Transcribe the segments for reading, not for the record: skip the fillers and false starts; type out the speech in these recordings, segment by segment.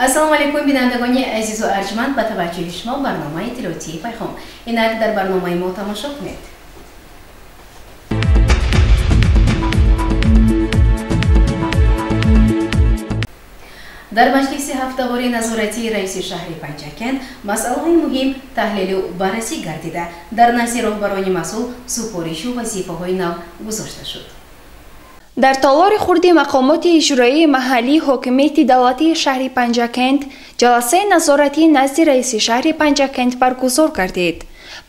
Ассалому алайкум, бинандагони азизу арҷманд, ба таваҷҷӯҳи шумо барномаи иттилоотии Пайғом. Инак дар барномаи мо тамошо кунед. Дар маҷлиси ҳафтавори назоратии раиси шаҳри Панҷакент масъалаҳои муҳим таҳлилу баррасӣ гардида, дар назди роҳбарони масъул супоришу вазифаҳои нав гузошта шуд. Дар толори хурди мақомоти иҷроии маҳаллии ҳокимияти давлатии шаҳри Панҷакент ҷаласаи назоратӣ назди раиси шаҳри Панҷакент баргузор гардид.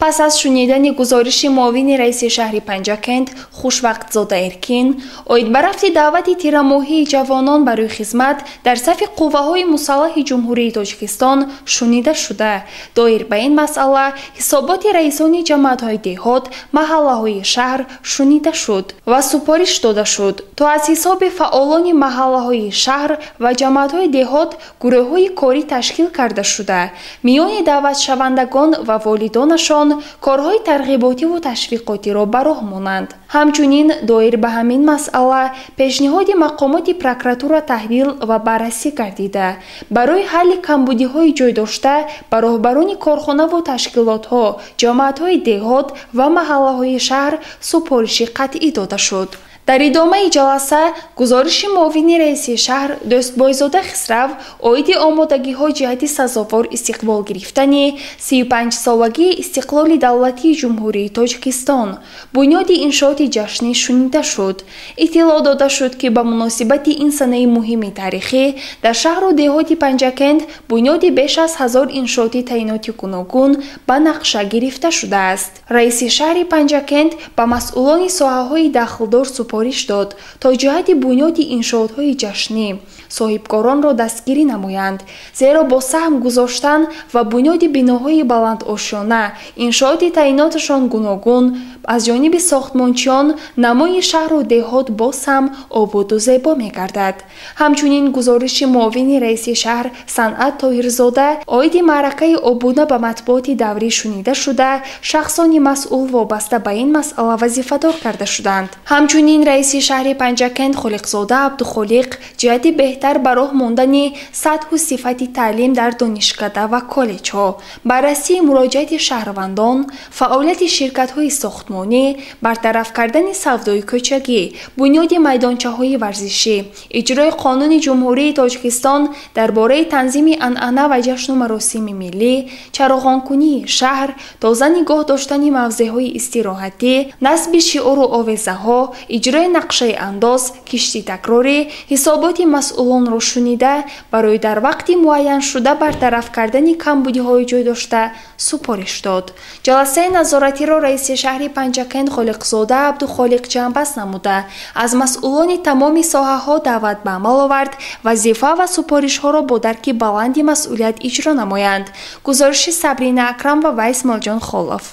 Пас аз шунидани гузориши муовини раиси шаҳри Панҷакент Хушвақтзода Эркин оид ба рафти даъвати тирамоҳии ҷавонон барои хизмат дар сафи қувваҳои мусаллаҳи Ҷумҳурии Тоҷикистон шунида шуда, доир ба ин масъала ҳисоботи раисони ҷамоатҳои деҳот, маҳаллаҳои шаҳр шунида шуд ва супориш дода шуд, то аз ҳисоби фаъолони маҳаллаҳои шаҳр ва ҷамоатҳои деҳот гурӯҳҳои корӣ ташкил карда шуда, миёни даъватшавандагон ва волидонашон корҳои тарғиботиву ташвиқотиро ба роҳ монанд. Ҳамчунин доир ба ҳамин масъала пешниҳоди мақомоти прокуратура таҳлил ва баррасӣ гардида, барои ҳалли камбудиҳои ҷойдошта ба роҳбарони корхонаву ташкилотҳо, ҷамоатҳои деҳот ва маҳаллаҳои шаҳр супориши қатъӣ дода шуд. Дар идомаи ҷаласа гузориши муовини раиси шаҳр Дӯстбойзода Хисрав оиди омодагиҳо ҷиҳати сазовор истиқбол гирифтани 35-солагии истиқлоли давлатии Ҷумҳурии Тоҷикистон, бунёди иншооти ҷашнӣ шунида шуд. Иттилоъ дода шуд, ки ба муносибати ин санаи муҳими таърихӣ дар шаҳру деҳоти Панҷакент бунёди беш аз 1000 иншооти таъиноти гуногун ба нақша гирифта шудааст. Раиси шаҳри Панҷакент ба масъулони соҳаҳои дахлдор супориш дод, то ҷиҳати бунёди иншоотҳои ҷашнӣ соҳибкоронро дастгирӣ намоянд, зеро бо саҳм гузоштан ва бунёди биноҳои баландошёна, иншооти таъиноташон гуногун аз ҷониби сохтмончиён намои шаҳру деҳот боз ҳам ободу зебо мегардад. Ҳамчунин гузориши муовини раиси шаҳр Санъат Тоҳирзода оиди маъракаи обуна ба матбуоти даврӣ шунида шуда, шахсони масъул вобаста ба ин масъала вазифадор карда шуданд. Ҳамчунин раиси шаҳри Панҷакент Холиқзода Абдухолиқ ҷиҳати беҳтар ба роҳ мондани сатҳу сифати таълим дар донишкада ва коллеҷҳо, баррасии муроҷиати шаҳрвандон, фаъолияти ширкатҳои сохтмонӣ, бартараф кардани савдои кӯчагӣ, бунёди майдончаҳои варзишӣ, иҷрои қонуни Ҷумҳурии Тоҷикистон дар бораи танзими анъана ва ҷашну маросими миллӣ, чароғонкунии шаҳр, тоза нигоҳ доштани мавзеъҳои истироҳатӣ, насби шиору овезаҳо, иҷрои нақшаи андоз, кишти такрорӣ, ҳисоботи масъулонро шунида, барои дар вақти муайяншуда бартараф кардани камбудиҳои ҷойдошта супориш дод. Ҷаласаи назоратиро раиси шаҳри Панҷакент Холиқзода Абдухолиқ ҷамъбаст намуда, аз масъулони тамоми соҳаҳо даъват ба амал овард, вазифа ва супоришҳоро бо дарки баланди масъулият иҷро намоянд. Гузориши Сабрина Акрамова ва Исмоилҷон Холов.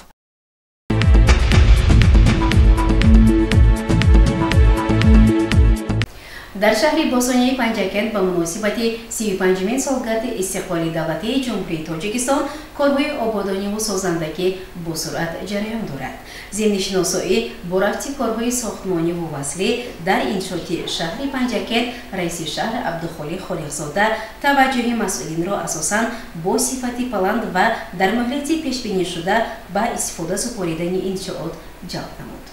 Дар шаҳри Босонияи Панҷакент ба муносибати 35-мин солгарди истиқлоли давлатии Ҷумҳурии Тоҷикистон корҳои ободониву созандагӣ бо суръат ҷараён дорад. Зимни шиносоӣ бо рафти корҳои сохтмониву васлӣ дар иншооти шаҳри Панҷакент раиси шаҳр Абдухолиқ Холиқзода таваҷҷӯҳи масъулинро асосан бо сифати баланд ва дар муҳлати пешбинишуда ба истифода супоридани иншоот ҷалб намуд.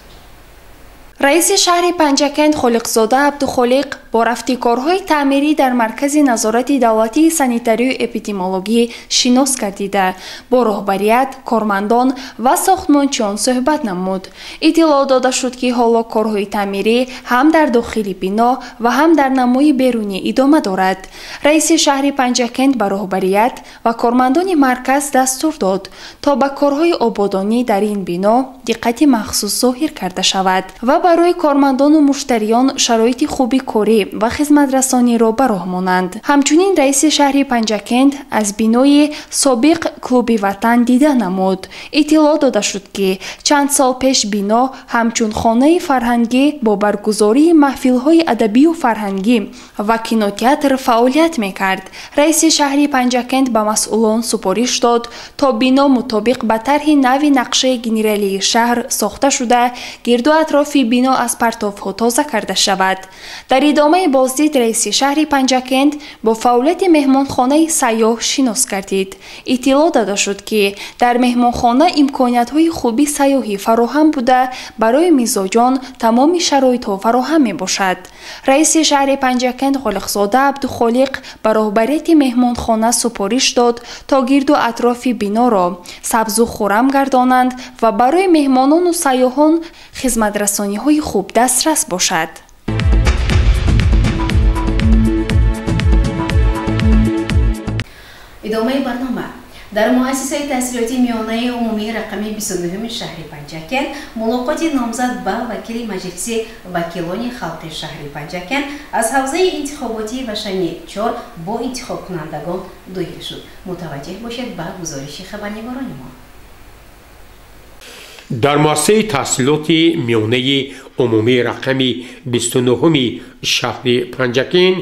Раиси шаҳри Панҷакент Холиқзода Абдухолиқ бо рафти корҳои таъмирӣ дар Маркази назорати давлатии санитарию эпидемиологӣ шинос гардида, бо роҳбарият, кормандон ва сохтмончиён суҳбат намуд. Иттилоъ дода шуд, ки ҳоло корҳои таъмирӣ ҳам дар дохили бино ва ҳам дар намои берунӣ идома дорад. Раиси шаҳри Панҷакент ба роҳбарият ва кормандони марказ дастур дод, то ба корҳои ободонӣ дар ин бино диққати махсус зоҳир карда шавад ва барои кормандону муштариён шароити хуби корӣ ва хизматрасониро ба роҳ монанд. Ҳамчунин раиси шаҳри Панҷакент аз бинои собиқ клуби Ватан дида намуд. Иттилоъ дода шуд, ки чанд сол пеш бино ҳамчун хонаи фарҳангӣ бо баргузории маҳфилҳои адабию фарҳангӣ ва кинотеатр фаъолият мекард. Раиси шаҳри Панҷакент ба масъулон супориш дод, то бино мутобиқ ба тарҳи нави нақшаи генералии шаҳр сохта шуда, гирду атрофи бино аз партовҳо тоза карда шавад. Дар идомаи боздид раиси шаҳри Панҷакент бо фаъолияти меҳмонхонаи сайёҳ шинос гардид. Иттилоъ дода шуд, ки дар меҳмонхона имкониятҳои хуби сайёҳӣ фароҳам буда, барои мизоҷон тамоми шароитҳо фароҳам мебошад. Раиси шаҳри Панҷакент Ғолиқзода Абдухолиқ ба роҳбарияти меҳмонхона супориш дод, то гирду атрофи биноро сабзу хуррам гардонанд ва барои меҳмонону сайёҳон хизматрасониҳои хуб дастрас бошад. Идомаи барнома. Дар муассисаи таҳсилоти миёнаи умумии рақами 29 шаҳри Панҷакент мулоқоти номзад ба вакили Маҷлиси вакилони халқи шаҳри Панҷакент аз ҳавзаи интихоботии Вашани 4 бо интихобкунандагон доир шуд. Мутаваҷҷеҳ бошед ба гузориши хабарнигорони мо. Дар муассисаи таҳсилоти миёнаи умумии рақами 29 шаҳри Панҷакент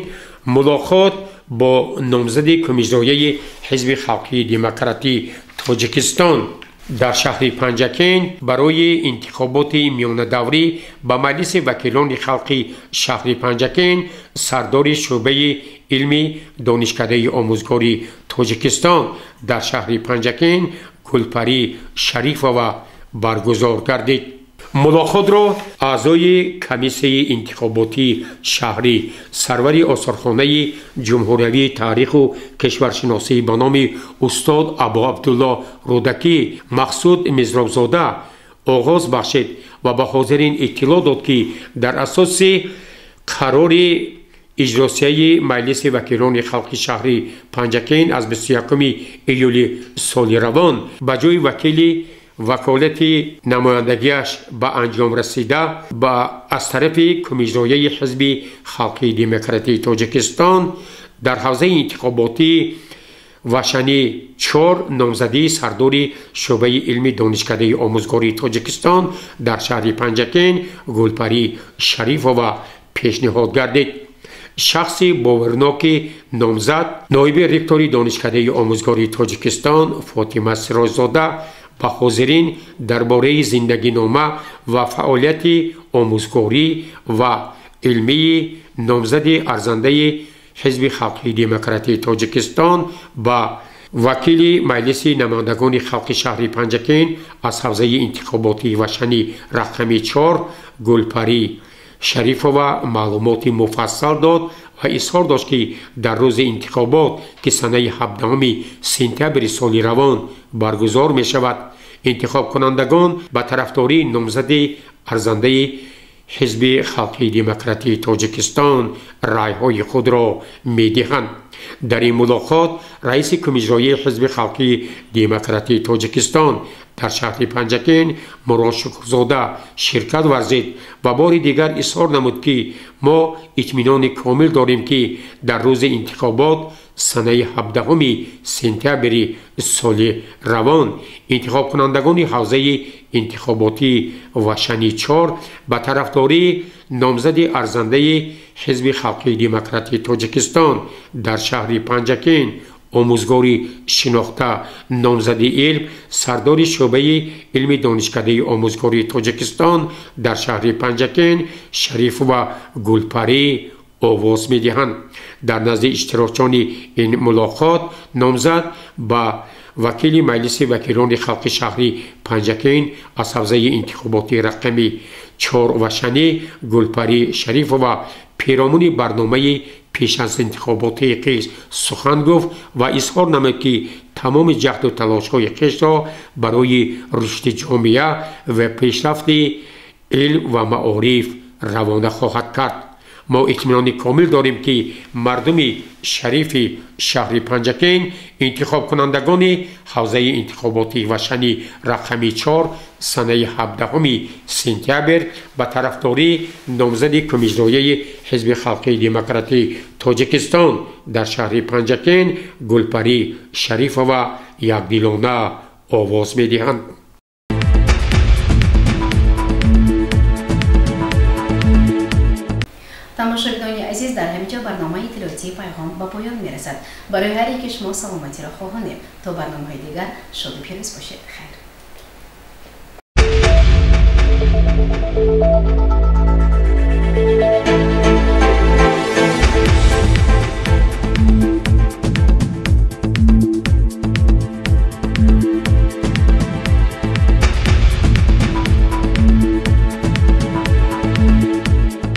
мулоқот бо номзади кумиҷрояи Ҳизби халқии демократии Тоҷикистон дар шаҳри Панҷакент барои интихоботи миёнадаврӣ ба Маҷлиси вакилони халқи шаҳри Панҷакент сардори шӯъбаи илми Донишкадаи омӯзгори Тоҷикистон дар шаҳри Панҷакент Гулпарӣ Шарифова баргузор гардид. Мулоқотро аъзои комиссияи интихоботии шаҳрӣ, сарвари осорхонаи ҷумҳуриявии таъриху кишваршиносӣ ба номи устод Абуабдулло Рӯдакӣ Мақсуд Мизробзода оғоз бахшид ва ба ҳозирин иттилоъ дод, ки дар асоси қарори иҷлосияи Маҷлиси вакилони халқи шаҳри Панҷакент аз 21 июли соли равон ба ҷои вакили ваколати намояндагиаш ба анҷом расида ба аз тарафи кумиҷрояи Ҳизби халқии демократии Тоҷикистон дар ҳавзаи интихоботии Вашани 4 номзадии сардори шӯъбаи илми Донишкадаи омӯзгории Тоҷикистон дар шаҳри Панҷакент Гулпарӣ Шарифова пешниҳод гардид. Шахси боварноки номзад ноиби ректори Донишкадаи омӯзгории Тоҷикистон Фотима Сирожзода ба ҳозирин дар бораи зиндагинома ва фаъолияти омӯзгорӣ ва илмии номзади арзандаи Ҳизби халқии демократии Тоҷикистон ба вакили Маҷлиси намояндагони халқи шаҳри Панҷакент аз ҳавзаи интихоботии Вашани рақами 4 Гулпарӣ Шарифова маълумоти муфассал дод ва изҳор дошт, ки дар рӯзи интихобот, ки санаи 17 сентябри соли равон баргузор мешавад, интихобкунандагон ба тарафдории номзади арзандаи Ҳизби халқии демократии Тоҷикистон райҳои худро медиҳанд. Дар ин мулоқот раиси кумиҷроии Ҳизби халқии демократии Тоҷикистон дар шаҳри Панҷакент Мурод Шукрзода ширкат варзид ва бори дигар изҳор намуд, ки мо итминони комил дорем, ки дар рӯзи интихобот санаи 17 сентябри соли равон интихобкунандагони ҳавзаи интихоботии Вашани 4 ба тарафдории номзади арзандаи Ҳизби халқии демократии Тоҷикистон дар шаҳри Панҷакент омӯзгори шинохта, номзади илм, сардори шӯъбаи илми Донишкадаи омӯзгории Тоҷикистон дар шаҳри Панҷакент Шарифова Гулпарӣ овоз медиҳанд. Дар назди иштирокчиёни ин мулоқот номзад ба вакили Маҷлиси вакилони халқи шаҳри Панҷакент аз ҳавзаи интихоботии рақами 4 Вашанӣ Гулпарӣ Шарифова пиромуни барномаи пеш аз интихоботии хеш сухан гуфт ва изҳор намуд, ки тамоми ҷаҳду талошҳои хешро барои рушди ҷомеа ва пешрафти илм ва маориф равона хоҳад кард. Мо итминони комил дорем, ки мардуми шарифи шаҳри Панҷакент интихобкунандагони ҳавзаи интихоботии Вашани рақами 4 санаи 17 сентябр ба тарафдории номзади кумиҷрояи Ҳизби халқии демократии Тоҷикистон дар шаҳри Панҷакент Гулпарӣ Шарифова якдилона овоз медиҳанд. Тамошобинони азиз, дар ҳамин ҷо барномаи иттилоотии Пайғом ба поён мерасад. Барои ҳар яке шумо саломатиро хоҳонем. То барномаҳои дигар шоду пирӯз бошед. Хайр. Thank you.